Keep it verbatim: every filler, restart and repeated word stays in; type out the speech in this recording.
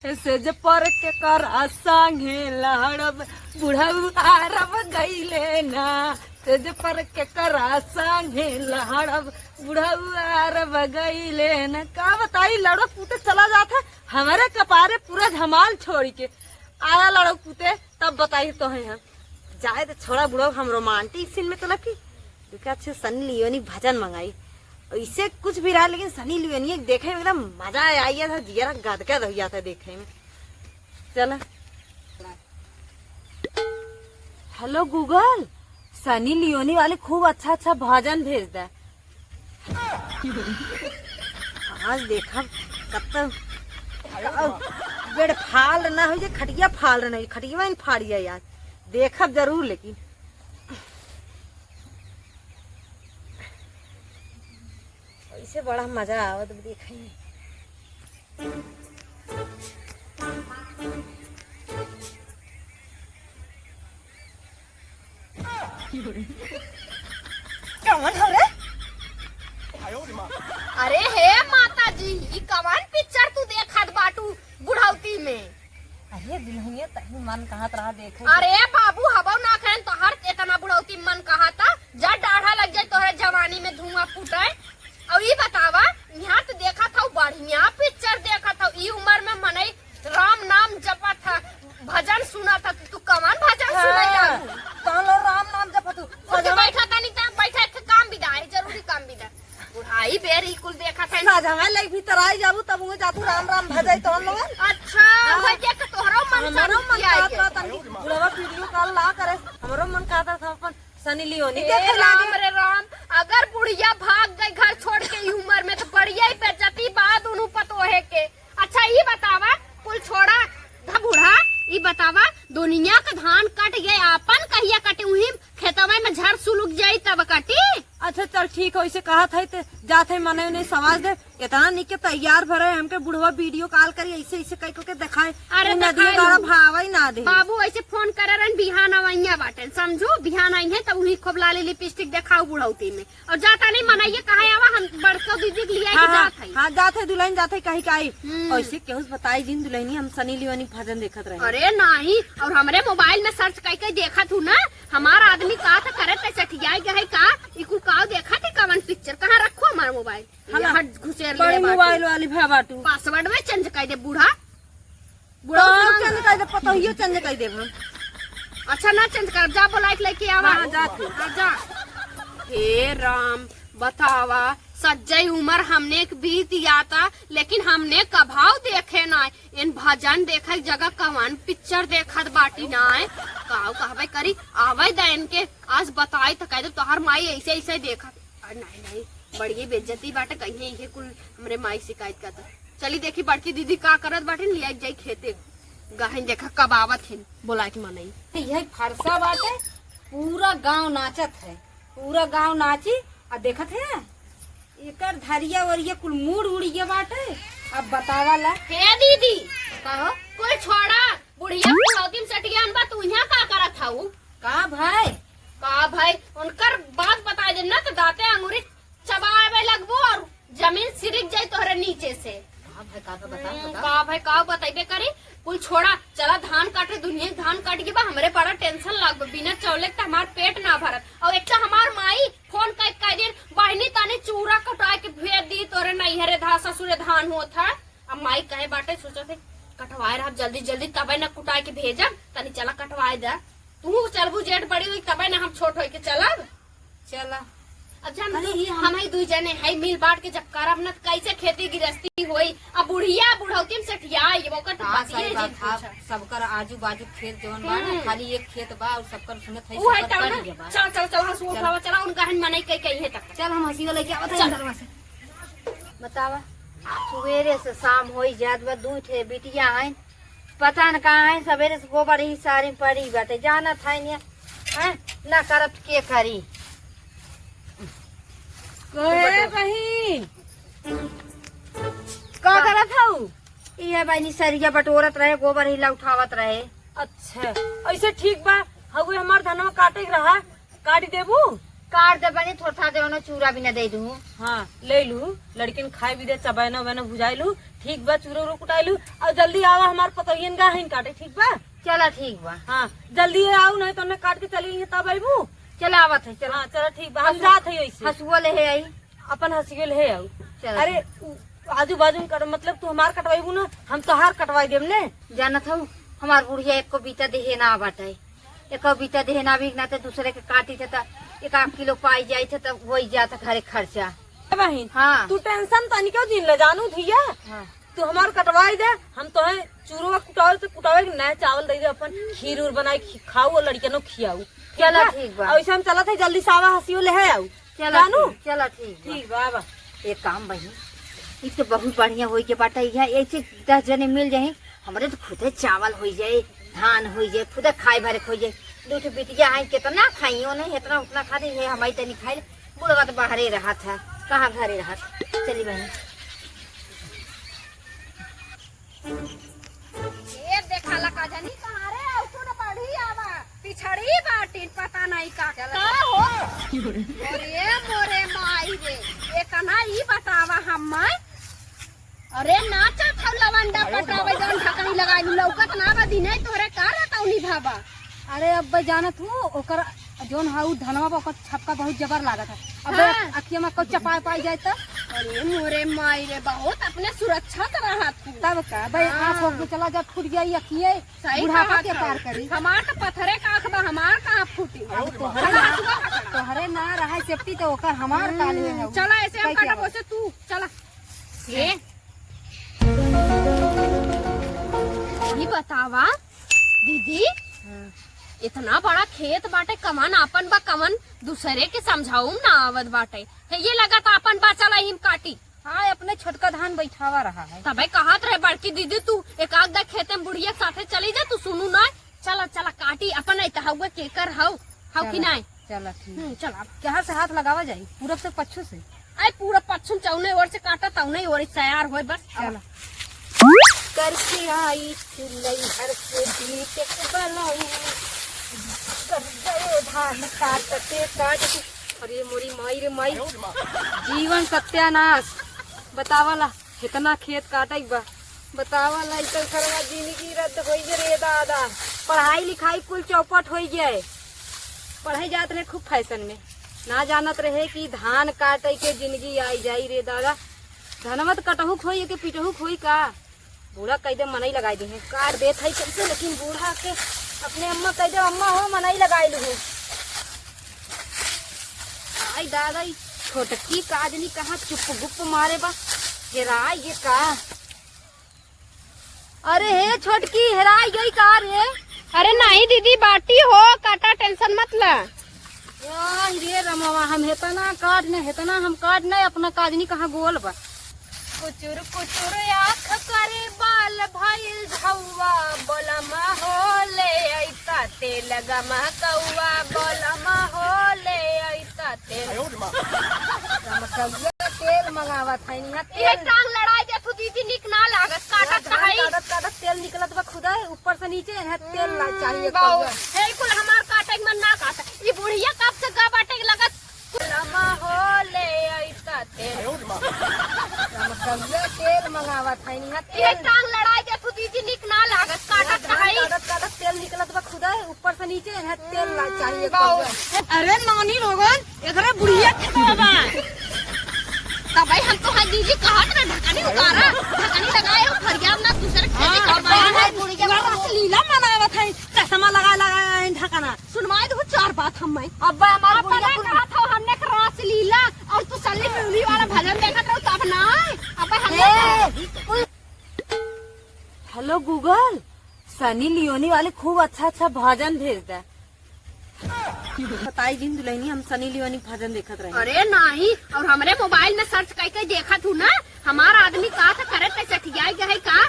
सेज पर के करा संगे लहड़ब, बुढ़ऊ आरब गईले ना। सेज पर के करा संगे लहड़ब, बुढ़ऊ आरब गईले ना। का बताई, लड़ो पूते चला जात है, हमरे कपारे पूरा धमाल छोड़ के आया लड़ो पूते, तब बताई तो है हम। जाए तो छोड़ा बुढ़ऊ, हम रोमांटिक सीन में तो लगी। देखा अच्छे सनी लियोनी भजन मंगाई। ऐसे कुछ भी रहा, लेकिन सनी लियोनी देखे में एकदम मजा आ गया था, जियरा गदगद हो गया था देखे में। चला। हेलो गूगल, सनी लियोनी वाले खूब अच्छा अच्छा भजन भेज दे। आज देखब कब तक बेड फाल ना हो जे खटिया फाल ना हो, खटिया में फाड़िया यार, देखब जरूर लेकिन। ऐसे बड़ा मजा आवत बा देखे में। कवन हो रे? अरे हे माता जी, ई कवन पिक्चर तू देखत बाटू बुढ़ौती में? अरे दुल्हनिया, तही मन कहत रहा देखे। अरे बाबू, हबो ना कहेन, तोहर एतना बुढ़ौती मन कहता, जा डाढ़ा लग जाए तोहरे जवानी में धुआं फूटे। और ई बतावा, यहाँ तो देखत हऊ बढ़िया पिक्चर देखत हऊ, ई उम्र में मनई राम नाम जपत ह, भजन सुनत ह, तू कवन भजन हाँ, सुनत हऊ? तहन लो राम नाम जपत हऊ। उठ के सजवा बैठा तनी, त बैठा, एक काम बिदा है, जरूरी काम बिदा। बुढ़ाई बेर ई कुल देखत है। साझा में लई भीतर आई जाबू, तब उहे जातू राम राम भजाई तहन लोगन। अच्छा, हाँ। उहे देख के तोहरो मन हमरो चालू मन किया करत है। बा तनी बुढ़वा वीडियो कॉल ना करे, हमरो मन करत था अपन सनी लियोनी ए देखे लागे। राम रे राम, अगर बुढ़िया भाग गई घर छोड़ के ई उम्र में, तो बढ़िया ही बेइज्जती बा दुनू पतोहे के। अच्छा, ई बतावा, कुल छोड़ा, ध बूढ़ा, ई बतावा, दुनिया के धान कट गए, आपन कहिया कटी? उही खेतवे में झर सुलुक जाई तब कटी। अच्छा, चल ठीक है, वैसे कहत है तो जात है, मने उन्हें सवाल दे, इतना निक के तैयार भरे, हमके बुढ़वा वीडियो कॉल करी, ऐसे ऐसे कह के दिखाए, अरे उ नदिया दिखाई। गाड़ा भावा ही ना दे। बाबू ऐसे फोन करे रहन, बिहान अवैया बाटेन, समझू, बिहान आई है तब उही खूब लाली लिपस्टिक देखाऊ बुढ़ौती में। और जाता नहीं मनइया कहाँ आवा, हम बड़को दीदी के लिए हाँ, के हाँ, जात है। हाँ, जात है दुल्हन, जात है कहीं का आई। हम्म। ऐसे केहू से बताई जिन दुल्हनी हम सनी लियोनी भजन देखत रहे। अरे नहीं, और हमरे मोबाइल में सर्च कई कई देखत हूँ ना, हमार आदमी का था करे ते सठियाई गए का, ई कुल काव देखत है कवन पिक्चर, कहाँ रखो हमार मोबाइल? हला, यहाँ घुसेर बड़ी ले बाटू। मोबाइल वाली भा बाटू। पासवर्ड में चेंज कर दे बूढ़ा। बुढ़ऊ तो से मांग। चेंज कर दे, पतोहियो चेंज कर देब हम। अच्छा, ना चेंज करब, जा बोलाइक लेके आवा। हाँ, जा तू। हाँ, जा। हे राम, बतावा, सज्जई उमर हमने के बीत जाता, लेकिन हमने कभाव देखे ना। इन भजन देखे के जगह कवन पिक्चर देखत बाटी ना। काव कहबे करी, आवे द इनके, आज बताई त कह दे तोहार माई ऐसे ऐसे देखत। अरे नहीं, नहीं, बड़ी बेइज्जती बाटे, कहीं इहे कुल हमरे माई शिकायत करता। चली देखी बड़की दीदी का करत बाटिन, लिया जाई खेते। गहन देखा कब आवत हिन, बोला के मनई। यही फरसा बाटे, पूरा गांव नाचत है, पूरा गांव नाची। आ देखत है, एकर धरिया वरिया कुल मूड़ उड़िया बाटे। अब बतावा ला। हे दीदी, कहो? कुल छोड़ा, बुढ़िया बुढ़ौती में सटियान बा, तू यहाँ का करत हऊ? का भाई? का भाई, उनकर बात बता दे ना तो दांते अंगूरी चबावे लगबो और जमीन सिरिक जाई तोहरे नीचे से। का भाई, का बता, हम्म, बता। का भाई, का बतइबे करी? कुल छोड़ा, चला धान काटे, दुनिया के धान काट के बा, हमरे बड़ा टेंशन लागबे, बिना चौले के त हमार पेट ना भरत। और एक तो हमार माई फोन कर कह दिन, "बहिनी, तनी चूरा कटाए के भेज दी, तोरे नैहरे धा-, ससुरे धान होत है।" अब माई कहे बाटे, सोचत है, "कटवाए रहब जल्दी जल्दी, तबे न कुटाए के भेजब, तनी चला कटवाए दे।" तू चलबू, जेठ बड़ी हुई, तबे न हम छोट होई के चलब। चला। अब जान अरे, तू, ये हम हम ही दुई जने है, मिल बांट के जब करब न, त कैसे खेती गृहस्थी होई? अब बुढ़िया बुढ़ौती में सठियाई, ओकर तो हाँ, बातिये सही बात जिन है। पूछा। सबकर आजू बाजू खेत जवन बा ना, हम्म। खाली एक खेत बा और सबकर सुनत है, उ है सबकर तब ना। करिए बा। चल, चल, चल, हंसुआ चल। उठावा, चला, उनका हन मनई कई कई है तब। चल, हम हंसी वाला लेके आवत चल। हैं दरवाजा। बतावा, सुबेरे से शाम होई जात बा, दू ठे बिटिया हैं, पता न कहाँ है, सवेरे से गोबर ही सारी पड़ी बाटे, जानत है ने, हैं? ना करब त के करी? कहे बहिन, का करत हऊ? इहे बहिनी सरिया बटोरत रहे, गोबर हिला उठावत रहे। अच्छा, ऐसे ठीक बा। हउए हमार धनवा काटे के रहा, काट देबू? काट दे बहिनी, थोड़ा थोड़ा देवनो चूरा भी न दे दूँ। हाँ, ले लू, लड़किन खाए भी दे, चबैना वैना भुजाई लू, ठीक बा, चूरा उरा कुटाई लू, और जल्दी आवा, हमार पतोहियन गा हइन काटे, ठीक बा? चला, ठीक बा। हाँ, जल्दी आऊ, नहीं तो उन्हें काट के चली गई तब अइबू। चला, आवत है, चला। हाँ, चला, ठीक बा, हम हसु-, जात है ऐसे। हसुआ ले है आई। अपन हसुआ ले है आऊ। चला, अरे, ठीक। उ, आजू बाजू में कर, मतलब, तू हमार कटवाइबू ना, हम तोहार कटवाई देम ने। जानत हऊ, हमार बुढ़िया एको बीता देहे ना बाटे। एको बीता देहे ना भी ना, तो दूसरे के काटी थे, तो एक आध किलो पाई जाई थे, तो वही जात घरे खर्चा। ए बहिन, हाँ। तू tension तनिको जिन ले जानू धिया। हाँ। तू हमार कटवाई दे, हम तोहे चूरवा कुटावे तो कुटावे के नया चावल दे दे, अपन खीर उर बनाई खी-, खाऊ और लड़कियनो खियाऊ। चला, ठीक बा? ठीक बा। और ऐसे हम चलत है, जल्दी से आवा, हसियो ले है आऊ। चला जानू? ठीक, चला ठीक बा। ठीक बा, आवा। एक काम बहिन, ई तो बहुत बढ़िया होई के बाटे, यहाँ एक से दस जने मिल जाए, हमरे तो खुदे चावल होई जाए, धान होई जाए, खुदे खाए भरे होई जाए। दू ठो बिटिया हैं, कितना खाइयो नहीं, इतना उतना खा दे, ये हमारी तनी खाए। बुढ़वा तो बाहरे रहत है, कहाँ घरे रहत। चली बहिन। ये देखाला का जानी कहाँ रे, औसो न बढ़ी आवा, पिछड़ी बाटिन, पता नहीं का। चला। का हो? अरे मोरे माई रे, एतना ई बतावा हम्मै। अरे नाचत हौ लवंडा पटावे, जौन ढकनी लगाई लू, लौकत ना बा दिने तोहरे का रतौनी भाबा। अरे अब्बे जानत हूँ, ओकर जौन हा उ धनवा बा, ओकर छपका बहुत जबर लागत है। अबे हाँ। अखिया में कोई चपाए पाई जाए तो? अरे मोरे माई रे, बहुत अपने सुरक्षा से रहत हूँ। तब का, भाई हाँ। आँख होके चला जा, फूट जाई अखिए, सही बुढ़ापा कहा के था। पार करी। हमार तो पत्थरे का आँख बा, हमार कहाँ फूटी? अब तोहरे ना, तोहरे ना रहा safety तो ओकर हमार कान में हम्म, है। चला ऐसे हम कटब, वैसे तू चला। ये, ये बतावा दीदी, हाँ। इतना बड़ा खेत बाटे, कवन आपन बा, कवन दूसरे के समझाऊ ना आवत बाटे। हे, ये लगत आपन बा, चला हिम काटी। हाँ, अपने छोटका धान बैठावा रहा है। तबे कहत रहे बड़की दीदी, तू एक आध दा खेते में बुढ़िया के साथे चली जा, तू सुनू ना। चला, चला काटी, अपन ऐ त हउवे केकर हउ, हउ कि चला, नाय? चला, ठीक। हम्म, चला। कहाँ से हाथ लगावा जाई? पूरब से, पच्छू से? आई पूरब पच्छुम चौने ओर से काटा, तौने ओर से तैयार होए बस। चला। करके आई चुल्लई हर से बीत के बनाई, कर गयो धान काट के काट के। अरे मोरी माई रे माई, जीवन सत्यानाश। बतावला, हेतना खेत काटे के बा। बतावा लइकन सरवा जिंदगी रद्द होई गे रे दादा। पढ़ाई लिखाई कुल चौपट होई गे। पढ़े जात रहे खूब fashion में, ना जानत रहे कि धान काटे के जिंदगी आई जाई रे दादा। धनवा त कटहू खोई के पिटहू खोई का? बूढ़ा कह दे मनई लगाई दे हैं। काट देत है कैसे, लेकिन बूढ़ा के अपने अम्मा कह दे, अम्मा हो मनई लगाई लू। आई दादा, ई छोटकी का आदमी कहाँ चुप गुप मारे बा, हेराई ये का? अरे हे छोटकी, हेराई गई का रे? अरे नहीं दीदी, बाटी हो, काटा, tension मत ला। वाह रे रमवा, हम हेतना काट न, हेतना हम काट न, अपना काजनी कहाँ गोल बा। कुचुर कुचुर आँख करे बाल भइल झौवा, बोलमा हो ले अइता तेल गमकौवा, बोलमा हो ले अइता तेल। गमकौवा तेल मंगावत है, यहाँ ये तेल। टांग लड़ाई दे तू दीदी, निक ना लागत, काटत धान कहाई। काटत काटत तेल निकलत बा खुदा, ऊपर से नीचे यहाँ तेल ला चाहिए हम्म, कौवा। हे कुल हमार काटे के मन ना काट, ई बुढ़िया कब से गा बाटे के लगत। लमा हो ले अइता तेल। गमकौवा तेल मंगावत है, यहाँ ये तेल। टांग लड़ाई दे तू दीदी, निक ना लागत, काटत धान कहाई। काटत काटत तेल निकलत बा खुदा, ऊपर से नीचे यहाँ तेल ला चाहिए हम्म, कौवा। अरे नानी लोगन, एकरे बुढ़िया के बाबा। तबे हम तो है दीदी कहत रहे ढकनी उतारा, ढकनी लगाए हो फरियाद ना दूसरे खेती हाँ, कर पाए। हाँ, बुढ़िया पूरा रासलीला मनावत है, चश्मा लगा लगा है ढकना। सुनवाए दो चार बात हम मैं। अब्बा हमार बुढ़िया कुल कहत हो हमने के रासलीला और तू सल्ली मुरली वाला भजन देखत रहो तब ना। अब्बा हमने ए, कुल Hello Google, सनी लियोनी वाले खूब अच्छा अच्छा भजन भेज दे। बताई जिन दुल्हनी, हम सनी लियोनी भजन देखत रहे। अरे नाही, और हमरे मोबाइल में search करके देखत हूँ ना, हमार आदमी का था करे ते चटियाई गए का,